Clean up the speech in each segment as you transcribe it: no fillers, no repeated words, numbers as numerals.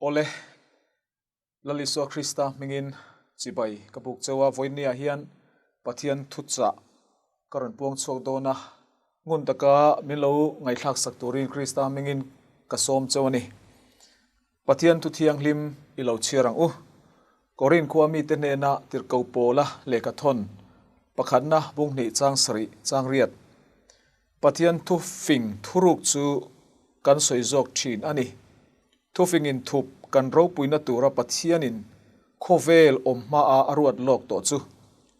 Awle, Lal Isua Krista hmingin chibai ka buk cheu a, vawinia hian Pathian thuchah ka rawn puang chhuak dawn a, ngun taka min lo ngaihthlak sak turin Krista hmingin ka sawm cheu a ni. Pathian thu thianghlim i lo chhiar ang u. Korin khua mite hnena tirhko pawla lehkha thawn pakhatna bunghnih chang sarih chang riat. Pathian thufing thuruk chu kan sawi zawk thin a ni. Thufing in thup kan ropuina tura Pathianin khawvel awm hmaa a ruat lawk tawh chu.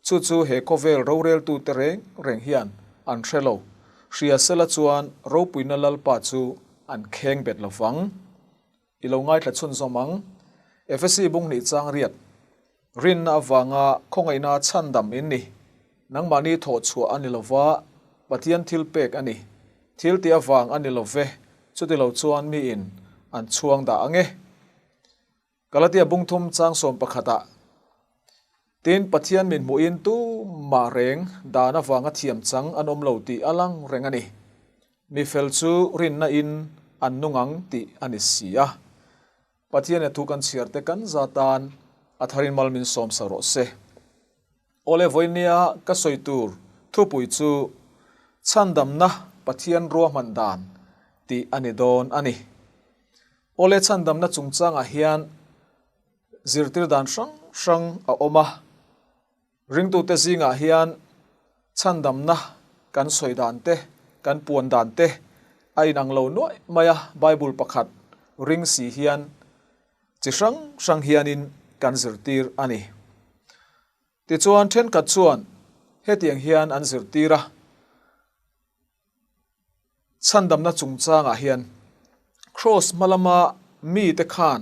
Chu chu he khawvel roreltute reng reng hian an hre lo. Hria sela chuan ropuina Lalpa chu an kheng bet lo vang. I lo ngaithla chhunzawm ang. Efesi bunghnih chang riat, Rinna avanga khawngaihna chhandam in ni. Nangmahni thawhchhuah a ni lo va, Pathian thil pek a ni. Thil tih avang a ni lo ve, chuti lo chuan miin an chhuang dah ang e. Galatia bungthum chang sawm pakhatah, Tin, Pathian min hmuhin tu mah reng dan avanga thiam chang an awm lo tih a lang reng a ni. Mi fel chu rinna in an nung ang tih a ni si a. Pathian e thu kan chhiar te kan za tan a tharin mal min sawm sa rawh se. Awle vawinia ka sawi tur thupui chu Chhandamna Pathian ruahman dan tih a ni dawn a ni. Awle chhandamna chungchangah hian zirtir dan hrang hrang a awm a. Ringtute zingah hian chhandamna kan sawi dan te, kan puan dan te a inang lo nuaih mai a, Bible pakhat ring si hian chi hrang hrang hianin kan zirtir a ni. Tichuan thenkhat chuan hetiang hian an zirtir a, chhandamna chungchangah hian Kraws hmalama mite khan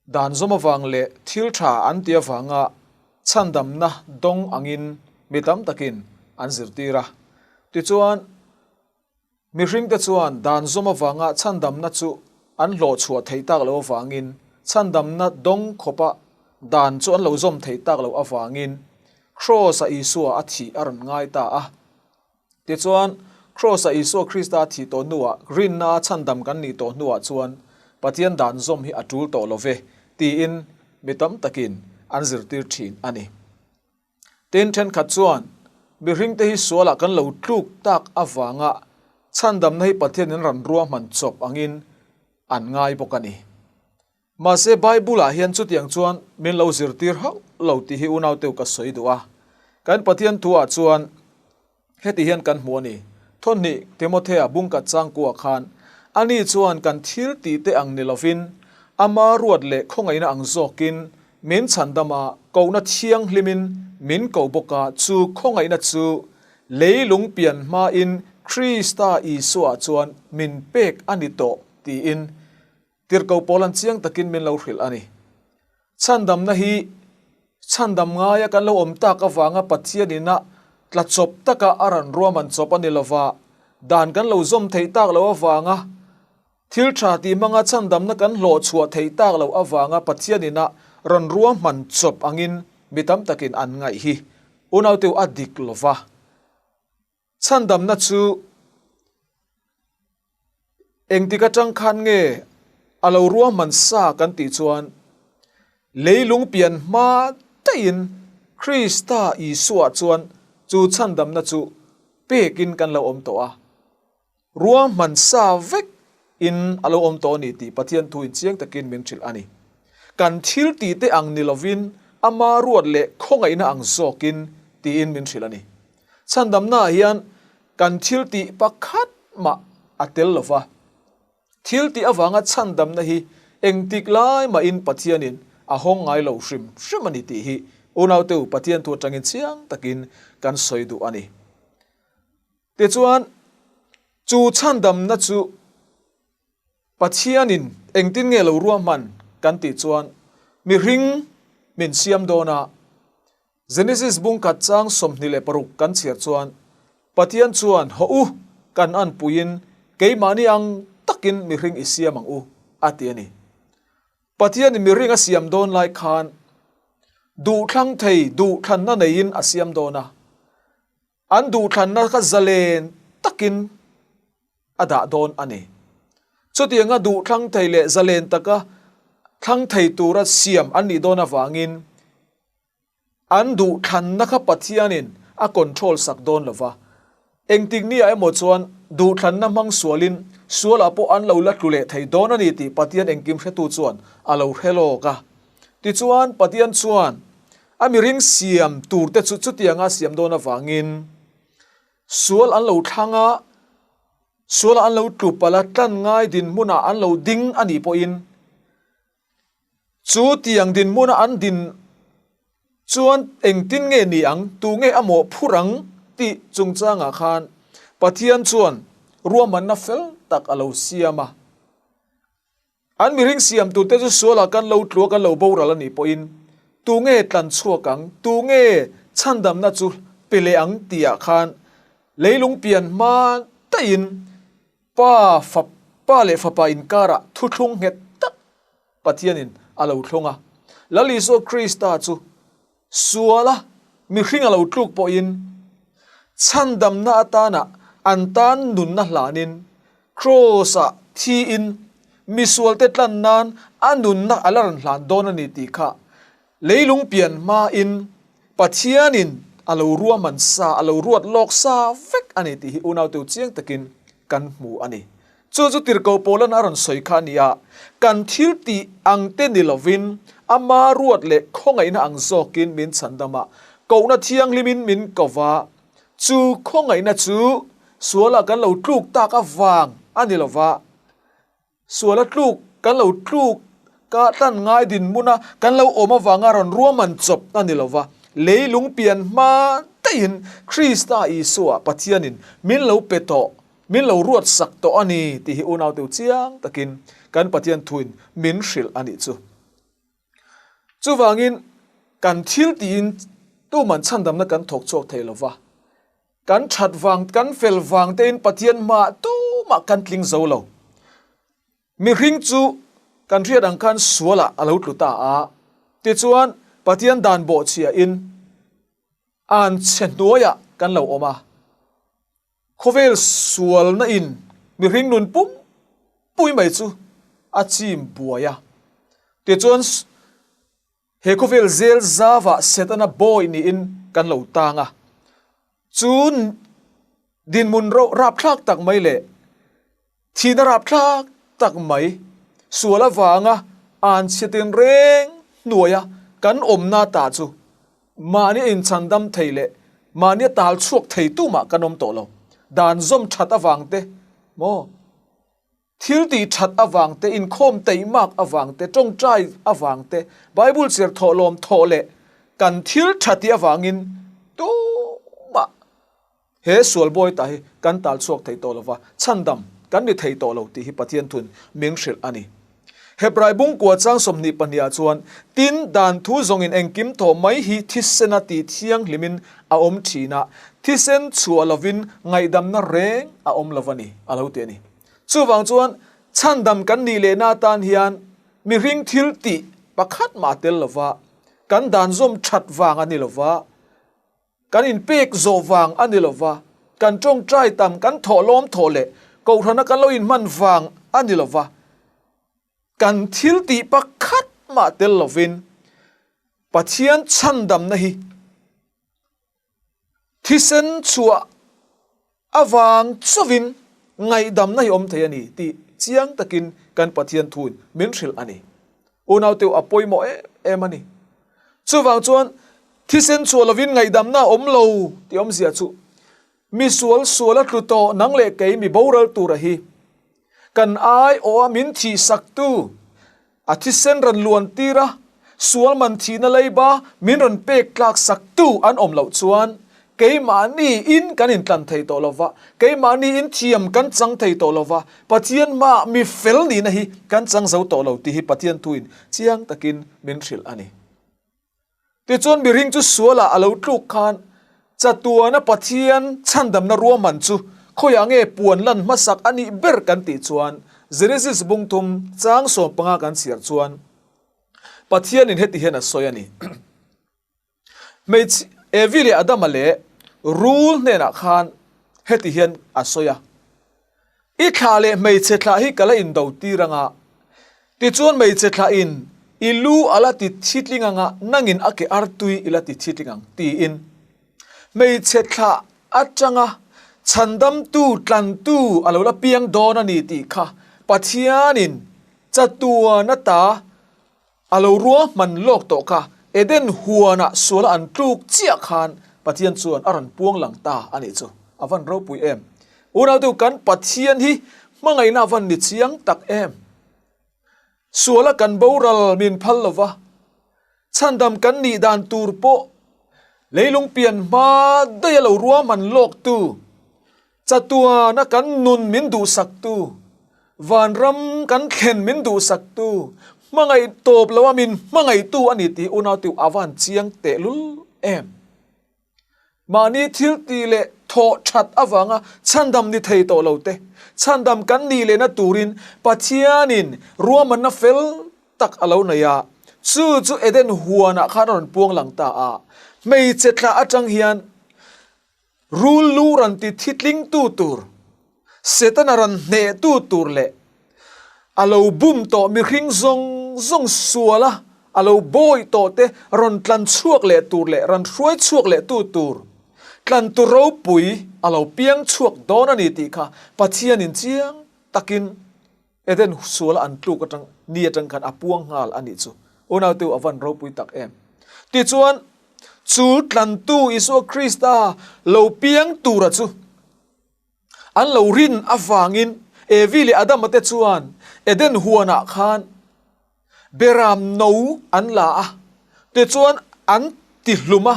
Dan zawm avang leh thil tha an ti avanga chhandamna dawng angin mi tam takin an zirtir a. Tichuan, mihringte chuan dan zawm avanga chhandamna chu an hlawhchhuah theih tak loh avangin chhandamna dawng khawpa dan chu an lo zawm theih tak loh avangin Kraws-a Isua a thih a rawn ngai ta a. Tichuan, Kraws-a Isua Krista thih tawh hnuah, rinna chhandam kan nih tawh hnuah chuan Pathian dan zawm hi a tul tawh lo ve, tiin mi tam takin an zirtir thin a ni. Tin, thenkhat chuan, Mihringte hi sualah kan lo tluk tak avanga chhandamna hi Pathianin ran ruahman chawp angin an ngai bawk a ni. Mahse, Bible-ah hian chutiang chuan min lo zirtir hauh lo tih hi unauteu ka sawi duh a. Kan Pathian thuah chuan heti hian kan hmu a ni, Thawhnih Timothea bungkat changkua khan, Ani chuan kan thil tih te ang ni lovin, ama ruat leh khawngaihna ang zawkin min chhandam a, kohna thianghlimin min ko bawk a, chu khawngaihna chu leilung pian hmain Krista Isua chuan min pek a ni tawh, tiin Tirhkoh pawl an chiang takin min lo hrilh a ni. Chhandamna hi chhandam ngaia kan lo awm tak avanga Pathian ina tla chawp taka a ran ruahman chawp a ni lova, dan kan lo zawm theih tak loh avanga thil tha tih hmanga chhandamna kan hlawh chhuah theih tak loh avanga Pathian ina rawn ruahman chawp angin mi tam takin an ngaih hi unauteu a dik lova. Chhandamna chu Engtik atang khan nge a lo ruahman sa kan tih chuan leilung pian hma daihin Krista Isua chuan chu chhandamna chu pekin kan lo awm tawh a, ruahman sa vek in a lo awm tawh a ni tih Pathian thu in chiang takin min hrilh a ni. Kan thil tih te ang ni lovin ama ruat leh khawngaihna ang zawkin tiin min hrilh a ni. Chhandamna ah hian kan thil tih pakhat mah a tel lo va. Thil tih avanga chhandamna hi engtik lai mahin Pathianin a hawng ngai lo hrim hrim a ni tih hi unaute u Pathian thu atangin chiang takin kan sawi duh a ni. Tichuan, chu chhandamna chu Pathianin engtin nge lo ruahman kan tih chuan mihring min siam dawn a, Genesis bungkhat chang 26 kan chhiar chuan, Pathian chuan haw u kan anpuiin keimahni ang takin mihring i siam ang u, a ti a ni. Pathianin mihring a siam dawn lai khan duhthlang thei duhthlanna neiin a siam dawn a, an duhthlanna kha zalen takin a dah dawn a ni. Chutianga duhthlang thei leh zalen taka. thlang thei tura siam an nih dawn avangin an duhthlanna kha Pathianin a control sak dawn lo va. Engtik niah emaw chuan duhthlanna hmang sualin sualah pawh an lo la tlu leh thei dawn a ni tih Pathian engkim hretu chuan a lo hre lawk a. Tichuan Pathian chuan a miring siam turte chu chutianga siam dawn avangin sual an lo thlang a, sualah an lo tlu palh a, tlan ngai dinhmunah an lo ding a nih pawhin Chu tiang dinhmuna an din chuan engtin nge ni ang, tu nge a mawhphurh ang tih chungchangah khan Pathian chuan ruahmanna fel tak a lo siam a. An mihring siam turte chu sualah kan lo tlua kan lo boral a nih pawhin tu nge tlan chhuak ang, tu nge chhandamna chu pe leh ang tihah khan leilung pian hma daihin Pa, Pa leh Fapa inkarah thuthlung nghet tak Pathianin a lo thlung a. Lal Isua Krista chu suala mihring a lo tluk pawhin chhandamna atana an tan nunna hlanin Kraws-ah thiin misualte tlan nan a nunna a la rawn hlan dawn a ni tih kha leilung pian hmain Pathianin a lo ruahman sa, a lo ruat lawk sa vek a ni tih hi unauteu chiang takin kan hmu a ni. Chu chu tirhkoh Paulan a rawn sawi kha a ni a, kan thil tih ang te ni lovin ama ruat leh khawngaihna ang zawkin min chhandam a, kohna thianghlimin min ko va, chu khawngaihna chu sualah kan lo tluk tak avang a ni lova, Suala tluk kan lo tluk ka tlan ngai dinhmuna kan lo awm avanga rawn ruahman chawp a ni lova, leilung pian hma daihin Krista Isua Pathianin min lo pe tawh, min lo ruat sak tawh a ni tih hi unauteu chiang takin kan Pathian thuin min hrilh a nih chu. Chuvangin kan thil tiin tuman chhandamna kan thawk chhuak thei lova, Kan that vang, kan fel vang tein Pathian hmaah tumah kan tling zo lo. Mihring chu kan hriat ang khan sualah a lo tlu ta a, tichuan Pathian dan bawhchhiahin an chhe hnuaiah kan lo awm a. Khawvel sualna in mihring nun pum pui mai chu a chim buai a, tichuan He khawvel zel zauah Setana bawi niin kan lo tang a, chu dinhmun rapthlak tak mai leh thihna rapthlak tak mai sual avanga anchhe tinreng hnuaia kan awmna ta chu mahni inchhandam thei leh mahnia tal chhuak thei tumah kan awm tawh lo. Dan zawm that avang te maw? Thil tih that avang te, inkhawm teihmak avang te, tawngtai avang te, Bible chhiar thawh lawm thawh leh kan thil tha tih avangin tumah he sual bawi ta hi kan tal chhuak thei tawh lova, chhandam kan ni thei tawh lo tih hi Pathian thun min hrilh a ni. Hebrai bungkua chang 22 ah chuan, Tin, dan thu zawngin engkim thaw mai hi thisena tih thianghlimin a awm thin a, thisen chhuah lovin ngaihdamna reng a awm lo a ni, a lo ti a ni. Chuvang chuan, chhandam kan nih lehna atan hian mihring thil tih pakhat mah tel lova, kan dan zawm that vang a ni lova, Kan inpek zawh vang a ni lova, kan tawngtai tam, kan thawhlawm thawh leh kohhrana kan lo inhman vang a ni lova, kan thil tih pakhat mah tel lovin Pathian chhandamna hi thisen chhuah avang chauhin ngaihdamna hi awm thei a ni tih chiang takin kan Pathian thuin min hrilh a ni. Unauteu a pawimawh em em a ni. Chuvang chuan thisen chhuah lovin ngaihdamna a awm lo tih awmzia chu misual sual a tlu tawh nang leh kei mi boral tura hi kan aiawha min thihsaktu a thisen rawn luan tir a, sual man thihna leiba min rawn pek tlak saktu an awm loh chuan keimahni in kan intlan thei tawh lova, keimahni in thiam kan chang thei tawh lova, Pathian hmaah mi fel nihna hi kan chang zo tawh lo tih hi Pathian thuin chiang takin min hrilh a ni. Tichuan mihring chu sualah a lo tluk khan chatuana Pathian chhandamna ruahman chu khawiah nge puan lan hmasak a nih ber kan tih chuan Genesis bungthum chang 15 kan chhiar chuan Pathianin heti hian a sawi a ni. Hmeichhe Evi leh Adama leh Rul hnenah khan heti hian a sawi a, I thlah leh hmeichhe thlah hi ka la indo tir anga. Tichuan hmeichhe thlahin i lu a la ti thitling ang a, nangin a ke artui i la ti thitling ang, tiin. Hmeichhe thlah atanga chhandamtu, tlantu a lo la piang dawn a ni tih kha Pathianin chatuan ata a lo ruahman lawk tawh kha Eden huanah suala an tluk chiah khan Pathian chuan a rawn puang lang ta a nih chu. A van ropui em! Unautu kan Pathian hi hmangaihna a van ni chiang tak em! Suala kan boral min phal lo va, chhandam kan nih dan tur pawh leilung pian hma daih a lo ruahman lawktu, chatuana kan nun min duhsaktu, vanram kan thlen min duhsaktu, hmangaih tawp loa min hmangaihtu a ni tih unautu a van chiang tehlul em. Mahni thil tih leh thawh that avanga chhandam ni thei tawh lo te, chhandam kan nih lehna turin Pathianin ruahmanna fel tak a lo nei a, chu chu Eden huanah khan a rawn puang lang ta a. Hmeichhe thlah atang hian rul lu rawn ti thitlingtu tur, Setana rawn hnehtu tur leh a lo bum tawh mihring zawng zawng suala a lo bawi tawh te rawn tlan chhuak leh tur leh rawn hruai chhuak leh tu tur tlantu ropui a lo piang chhuak dawn a ni tih kha Pathianin chiang takin Eden suala an tluk atang ni atang khan a puang nghal a nih chu. Unauteu a van ropui tak em. Tichuan chu tlantu Isua Krista lo piang tura chu An lo rin avangin Evi leh Adama te chuan Eden huanah khan beram no an la a, tichuan an tihlum a,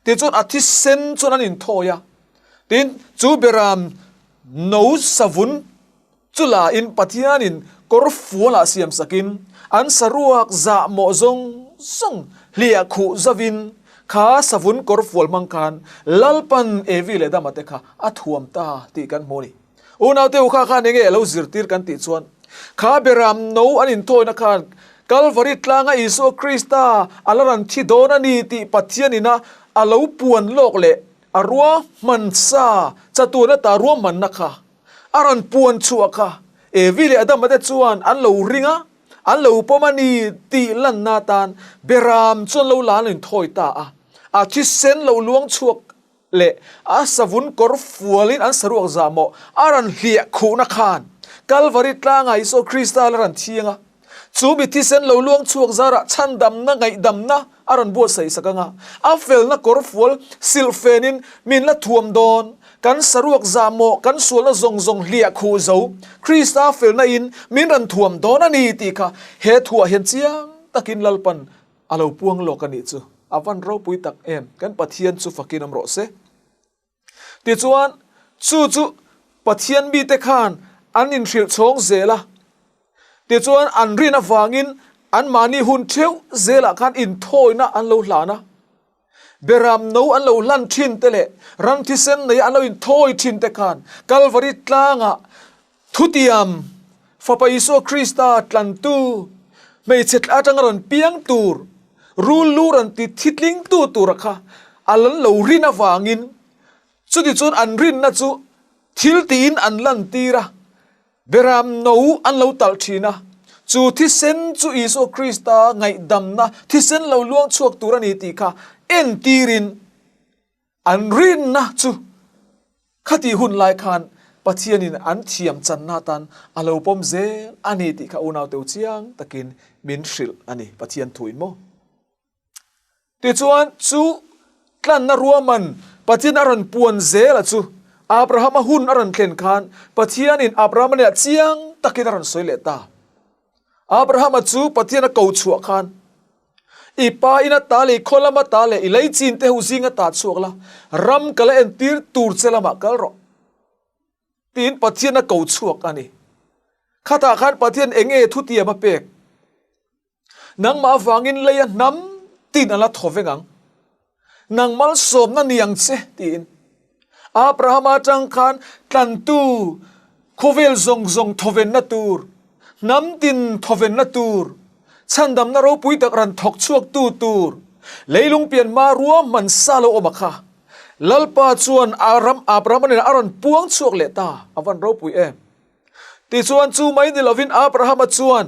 tichuan a thisen chuan an inthawi a. Tin, chu beram no savun chu lain Pathianin kawr fualah siam sakin an saruak zahmawh zawng zawng hliah khuh zauvin kha savun kawr fual hmang khan Lalpan Evi leh Adama te kha a thuam ta tih kan hmu a ni. Unaute u kha khan enge a lo zirtir kan tih chuan kha beram no an inthawina khan Kalvari tlanga Isua Krista a la rawn thi dawn a ni tih Pathianina a lo puan lawk leh a ruahman sa chatuan ata ruahmanna kha A rawn puan chhuah kha Evi leh Adama te chuan an lo ring a, an lo pawm a ni tih lanna atan Beram chuan lo la an inthawi ta a. A thisen lo luang chhuak leh a savun kawr fualin an saruak zahmawh a rawn hliah khuhna khan Kalvari tlangah Isua Krista la rawn thiang a. Chu mi thisen lo luang chhuak zarah chhandamna ngaihdamna a rawn buatsaih sak ang a, a felna kawr fual silhfenin min la thuam dawn. Kan saruak zahmawh, kan sualna zawng zawng hliah khuh zo, Krista felna in min rawn thuam dawn a ni tih kha he thuah hian chiang takin Lalpan a lo puang lawk a nih chu. A van ropui tak em, kan Pathian chu fakin awm rawh se. Tichuan, chu chu Pathian mite khan an inhrilh chhawng zel a. Tichuan, an rin avangin anmahni hun theuh zelah khan inthawina an lo hlan a. Beram no an lo hlan thin te leh ram thisen neia an lo inthawi thin te khan Kalvari tlangah thutiam Fapa Isua Krista tlantu, hmeichhe thla atanga rawn piang tur, rul lu rawn ti thitlingtu tura kha a lan lo rin avangin chutichuan an rinna chu thil tiin an lantir a, beram no an lo talh thin a, chu thisen chu Isua Krista ngaihdamna thisen lo luang chhuak tur a ni tih kha entirin An rinna chu khati hun lai khan Pathianin an thiam channa atan a lo pawm zel a ni tih kha unau teu chiang takin min hrilh a ni, Pathian thuin maw? Tichuan, chu tlanna ruahman Pathian a rawn puan zel a chu Abrahama hun a rawn thlen khan Pathianin Abrahama hnenah chiang takin a rawn sawi leh ta. Abrahama chu Pathian a ko chhuah khan I pa in ata leh i khaw lam ata leh i lei chin te ho zing ata chhuak la, ram ka la entir tur che lamah kal rawh. Tiin Pathian a ko chhuak a ni. Khatah khan Pathian eng nge thutiam a pek? Nangmah avangin lei a hnam tin a la thaw veng ang. Nang malsawmna ni ang che, tiin. Abrahama atang khan tlantu khawvel zawng zawng thawvenna tur, hnam tin thawvenna tur, chhandamna ropui tak rawn thawk chhuaktu tur, leilung pian hma ruahman sa lo awm a kha. Lalpa chuan Aram Abrahama nen a rawn puang chhuak leh ta, a van ropui em. Tichuan chu mai ni lovin Abrahama chuan.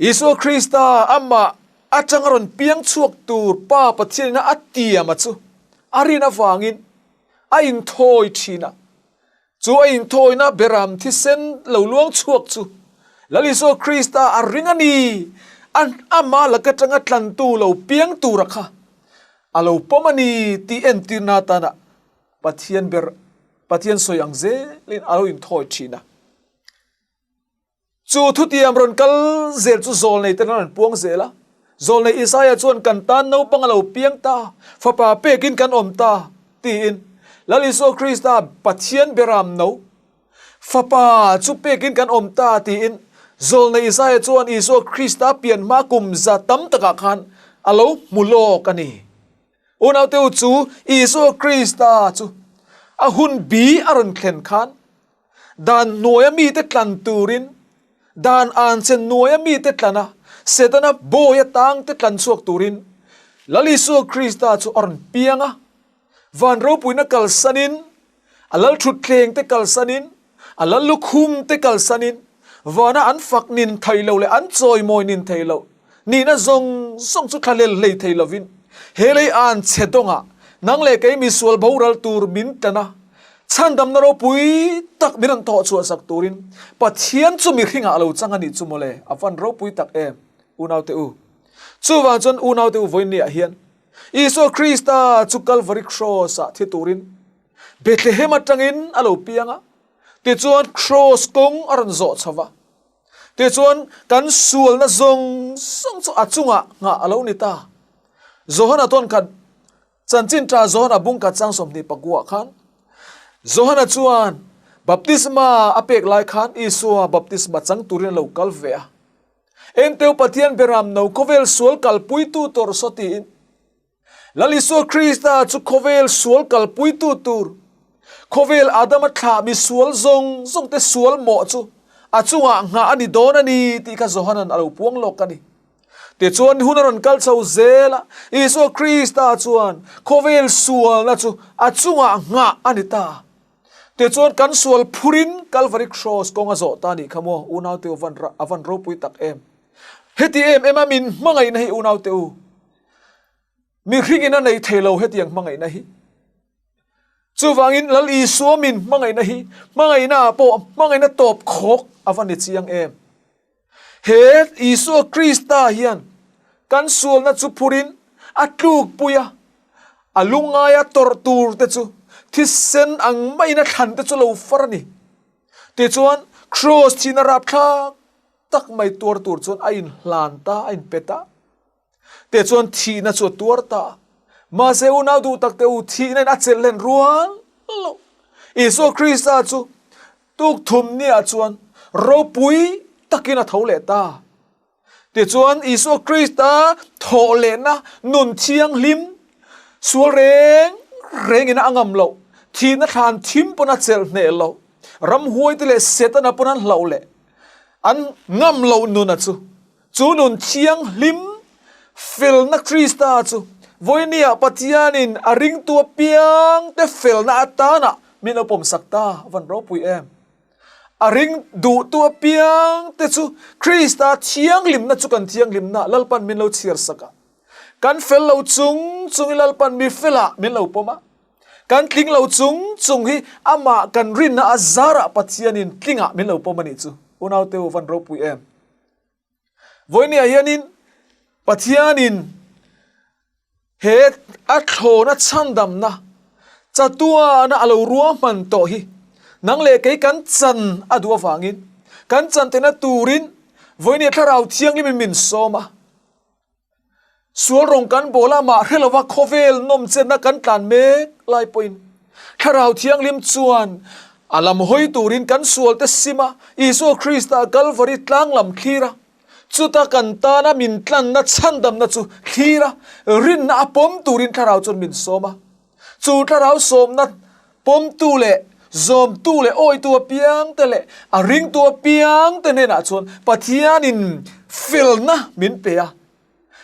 Isua Krista amah atanga rawn piang chhuak tur Pa Pathianina a tiam a chu a rin avangin a inthawi thin a. Chu a inthawina beram thisen lo luang chhuak chu Lal Isua Krista a ring a ni. Amah lak atanga tlantu lo piang tura kha a lo pawm a ni tih entirna atana Pathian ber Pathian sawi ang zelin a lo inthawi thin a. Chu thutiam rawn kal zel chu zawlnei ten an rawn puang zel a. Zawlnei Isaia chuan kan tan naupang a lo piang ta, fapa pekin kan awm ta, tiin Lal Isua Krista Pathian beram no, fapa chu pekin kan awm ta tiin zawlnei Isaia chuan Isua Krista pian hma kum za tam takah khan a lo hmu lawk a ni. Unaute u chu Isua Krista chu a hun bi a rawn thlen khan Dan hnuaia mite tlan turin, dan anchen hnuaia mite tlan a, Setana bawi atangte tlan chhuak turin Lal Isua Krista chu a rawn piang a. Van ropuina kalsanin, a lal thutthlengte kalsanin, a lal lukhumte kalsanin, vana an fak nin thei lo leh an chawimawi nin thei lo nihna zawng zawng chu thlalel hlei thei lovin he lei anchhe dawngah nang leh kei misual boral tur min tlan a, Chhandamna ropui tak min rawn thawh chhuah sak turin Pathian chu mihringah a lo chang a nih chu mawle, a van ropui tak em, unaute u. Chuvang chuan unaute u vawiinniah hian Isua Krista chu Kalvari Kraws-ah thi turin Bethlehem atangin a lo piang a, tichuan Kraws kawng a rawn zawh chho va, tichuan kan sualna zawng zawng chu a chungah nghah a lo ni ta. Johana tawn khat Chanchin ṭha Johana bungkhat chang 29 khan Johana chuan baptisma a pek lai khan Isua baptisma chang turin a lo kal ve a. Enteu Pathian beram no khawvel sual kalpuitu tur saw tiin Lal Isua Krista chu khawvel sual kalpuitu tur, khawvel Adama thlah mi sual zawng zawngte sual mawh chu a chungah nghah a ni dawn a ni tih kha Johana'n a lo puang lawk a ni. Tichuan hun a rawn kal chho zel a, Isua Krista chuan khawvel sualna chu a chungah nghah a ni ta. Tichuan kan sual phurin Kalvari Kraws kawng a zawh ta a nih kha maw, unaute u a van ropui tak em. Heti em em a min hmangaihna hi unaute u, mihringin a nei thei lo hetiang hmangaihna hi. Chuvangin Lal Isua min hmangaihna hi hmangaihna ah pawh hmangaihna tawp khawk a va ni chiang em. He Isua Krista hian kan sualna chu phurin a tlukpui a, a lungaia tawrh tur te chu thisen ang maiin a thlan te chu lo far a ni. Tichuan Kraws thihna rapthlak tak mai tuar tur chuan a inhlan ta, a inpe ta. Te chuan thihna chu a tuar ta a. Mahse unau duh tak te u, thihna in a chelh hlen rual lo. Isua Krista chu tuk thum niah chuan ropui takin a tho leh ta. Tichuan Isua Krista thawh lehna nun thianghlim sual reng rengin a ngam loh, thihna thlan thim pawn a chelh hneh loh, ramhuaite leh Setana pawn an hlauh leh an ngam loh nuna chu Chu nun thianghlim felna Krista chu vawinia Pathianin a ringtu apiangte felna atana min lo pawmsak ta van ropui em. A ring duhtu apiangte chu Krista thianghlimna chu kan thianghlimna Lalpan min lo chhiarsak a. Kan fel lo chung chung i Lalpan mi felah min lo pawm a. Kan tling lo chung chung hi amah kan rinna a zarah Pathianin tlingah min lo pawm a nih chu. Unaute u van ropui em. Vawinia hianin Pathianin he a thlawna chhandamna chatuana a lo ruahman tawh hi nang leh kei kan chan a duh avangin kan chan theihna turin vawinia thlarau thianghlimin min sawm a. Sual rawng kan bawl a, mah hre lova khawvel nawm chenna kan tlan mek lai pawhin Thlarau Thianghlim chuan a lam hawi turin kan sualte sim a, Isua Krista Kalvari tlang lam thlir a, chuta kan tana min tlanna chhandamna chu thlir a, rinna a pawm turin Thlarau chuan min sawm a. Chu Thlarau sawmna pawmtu leh zawmtu leh awitu apiangte leh a ringtu apiangte hnenah chuan Pathianin felna min pe a,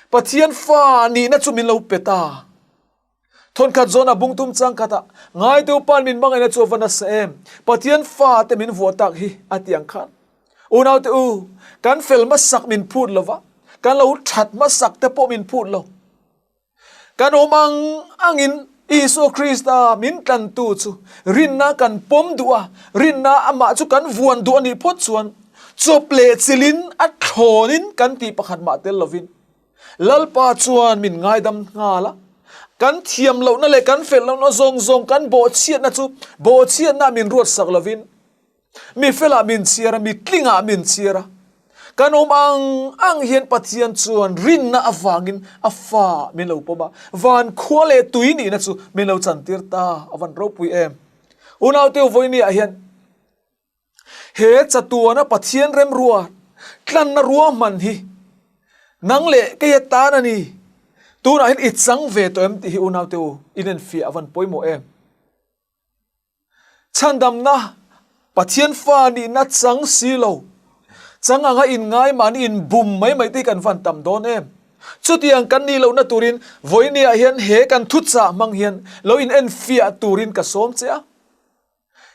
Pathian fa nihna chu min lo pe ta. Thawnkhat zawn a bungtum chang khatah, Ngaiteu Pan min hmangaihna chu a va nasa em? Pathian fate min vuah tak hi a ti ang khan. Unaute u, kan fel hmasak min phut lo va, kan lo that hmasak te pawh min phut lo. Kan awm ang angin Isua Krista min tlantu chu rinna kan pawm duh a, rinna amah chu kan vuan duh a nih phawt chuan chawp leh chilhin a thlawnin kan tih pakhat mah tel lovin Lalpa chuan min ngaidam nghal a. Kan thiam lohna leh kan fel lohna zawng zawng kan bawhchhiatna chu bawhchhiatna min ruatsak lovin Mi felah min chhiar a, mi tlingah min chhiar a. Kan awm ang ang hian Pathian chuan rinna avangin a fa min lo pawm a, van khua leh tui nihna chu min lo chantir ta a van ropui em. Unaute vawinia hian he chatuana Pathian remrua tlanna ruahman hi nang leh kei atan a ni. Tunah hian i chang ve tawh em tih hi unaute u inenfiah a van pawimawh em. Chhandamna, Pathian fa nihna chang si lo, chang anga inngai mahni inbum mai mai te hi kan van tam dawn em? Chutiang kan nih lohna turin vawinia hian he kan thuchah hmang hian lo in enfiah turin ka sawm che a.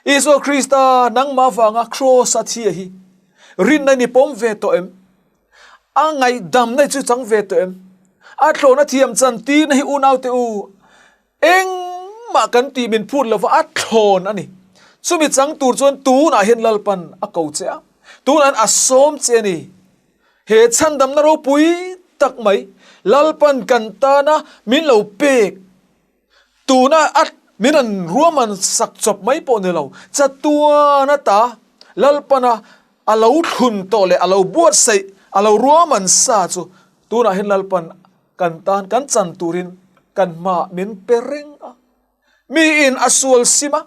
Isua Krista nangmah vanga Kraws a thi a hi rinna in i pawm ve tawh em? A ngaihdamna hi chu chang ve tawh em? A thlawhna thiam chantirna hi unaute u Engmah kan tih min phut lova a thlawn a ni. Chumi chang tur chuan tunah hian Lalpan a ko che a, tunah hian a sawm che a ni. He chhandamna ropui tak mai Lalpan kan tana min lo pek, tuna a min an ruahman sak chawp mai pawh ni lo, chatuan ata Lalpana a lo thlun tawh leh a lo buatsaih, a lo ruahman sa chu tunah hian Lalpan Kan tan kan chan turin kan hmaah min pe reng a. Miin a sual sim a,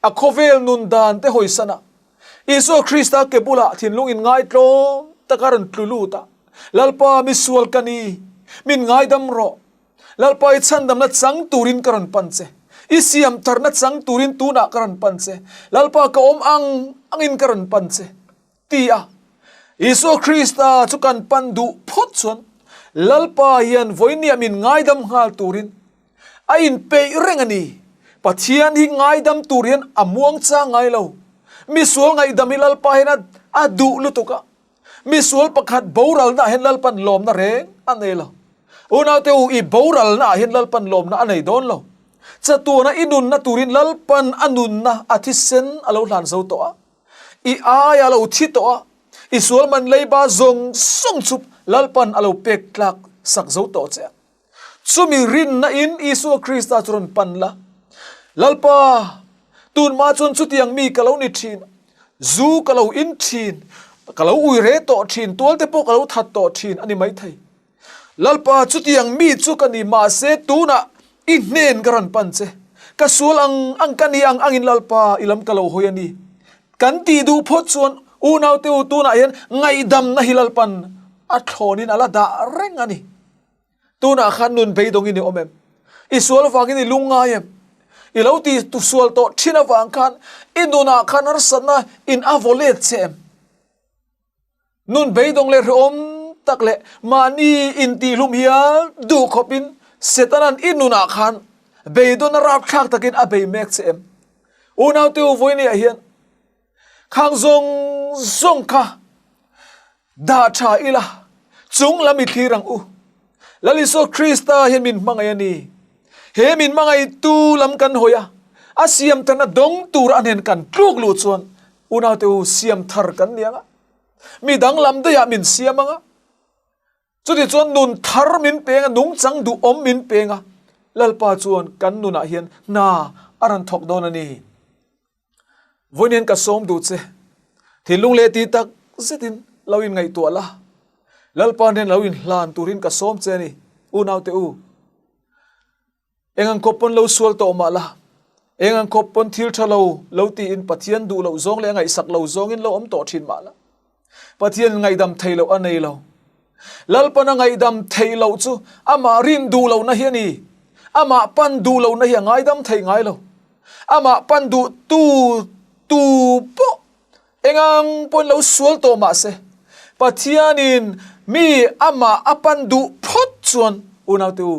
a khawvel nun dan te hawisan a, Isua Krista ke bulah thinlung in ngaitlawm taka rawn tlu lut a, Lalpa mi sual ka ni, min ngaidam rawh. Lalpa i chhandamna chang turin ka rawn pan che. I siam tharna chang turin tunah ka rawn pan che. Lalpa ka awm ang angin ka rawn pan che. Ti a, Isua Krista chu kan pan duh phawt chuan Lalpa hian vawinia min ngaidam nghal turin a inpeih reng a ni. Pathian hi ngaidam tur hian a muang chang ngai lo. Misual ngaihdam hi Lalpa hian a duh lutuk a. Misual pakhat boralna ah hian Lalpan lawmna reng a nei lo. Unaute u, i boralna ah hian Lalpan lawmna a nei dawn lo. Chatuana i nunna turin Lalpan a nunna a thisen a lo hlan zo tawh a. I ai a lo thi tawh a, i sual man leiba zawng zawng chu Lalpan a lo pek tlak sak zo tawh che a. Chumi rinna in Isua Krista chu rawn pan la, Lalpa, tunma chuan chutiang mi ka lo ni thin, zu ka lo in thin, ka lo ui re tawh thin, tualte pawh ka lo that tawh thin a ni maithei. Lalpa, chutiang mi chu ka ni, mahse tunah i hnen ka rawn pan che. Ka sual ang ang ka ni ang angin Lalpa, i lam ka lo hawi a ni. Kan tih duh phawt chuan unaute u tunah hian ngaihdamna hi Lalpan a thlawnin a la dah reng a ni. Tunah khan nun beidawngin i awm em? I sual vangin i lung ngai em? I lo ti sual tawh thin avang khan i nunah khan harsatna in a vaw let che em? Nun beidawng leh hrehawm tak leh mahni intihhlum hial duh khawpin Setana'n i nunah khan beidawn a rapthlak takin a bei mek che em? Unaute u vawinia hian khang zawng zawng kha dah tha ila chung lam i thlir ang u. Lal Isua Krista hian min hmangaih a ni. He min hmangaihtu lam kan hawi a, a siamtharna dawng tur a hnen kan tluk luh chuan unaute u siam thar kan ni ang a. Mi danglam daihah min siam ang a, chuti chuan nun thar min peng a, nungchang duhawm min peng a, Lalpa chuan kan nunah hian hna a rawn thawk dawn a ni. Vawiin hian ka sawm duh che, thinlung leh ti tak zetin lo inngaihtuah la, Lalpa nen lo inhlan turin ka sawm che a ni, unaute u. Eng ang khawp pawn lo sual tawh mah la, eng ang khawp pawn thil tha lo lo tiin Pathian duh loh zawng leh a ngaihsak lo zawngin lo awm tawh thin mah la, Pathian ngaihdam thei loh a nei lo. Lalpan a ngaihdam theih loh chu amah rin duh lohna hi a ni. Amah pan duh lohna hi a ngaidam thei ngai lo. Amah pan duh tu tu pawh eng ang pawhin lo sual tawh mah se, Pathianin mi amah a pan duh phawt chuan unaute u,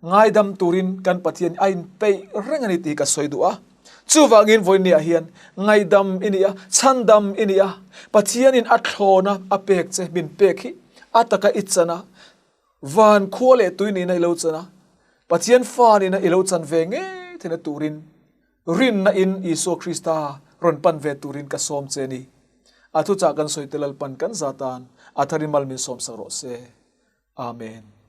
Ngaidam turin kan Pathian a inpeih reng a ni tih ka sawi duh a. Chuvangin vawinia hian ngaidam i ni a, chhandam i ni a, Pathianin a thlawna a pek che min pek hi a taka i chan a, van khua leh tui nihna i lo chan a, Pathian fa nihna i lo chan ve ngei theihna turin rinna in Isua Krista rawn pan ve turin ka sawm che ni. A thuchah kan sawi te Lalpan kan zatan a tharin mal min sawmsak rawh se. Amen.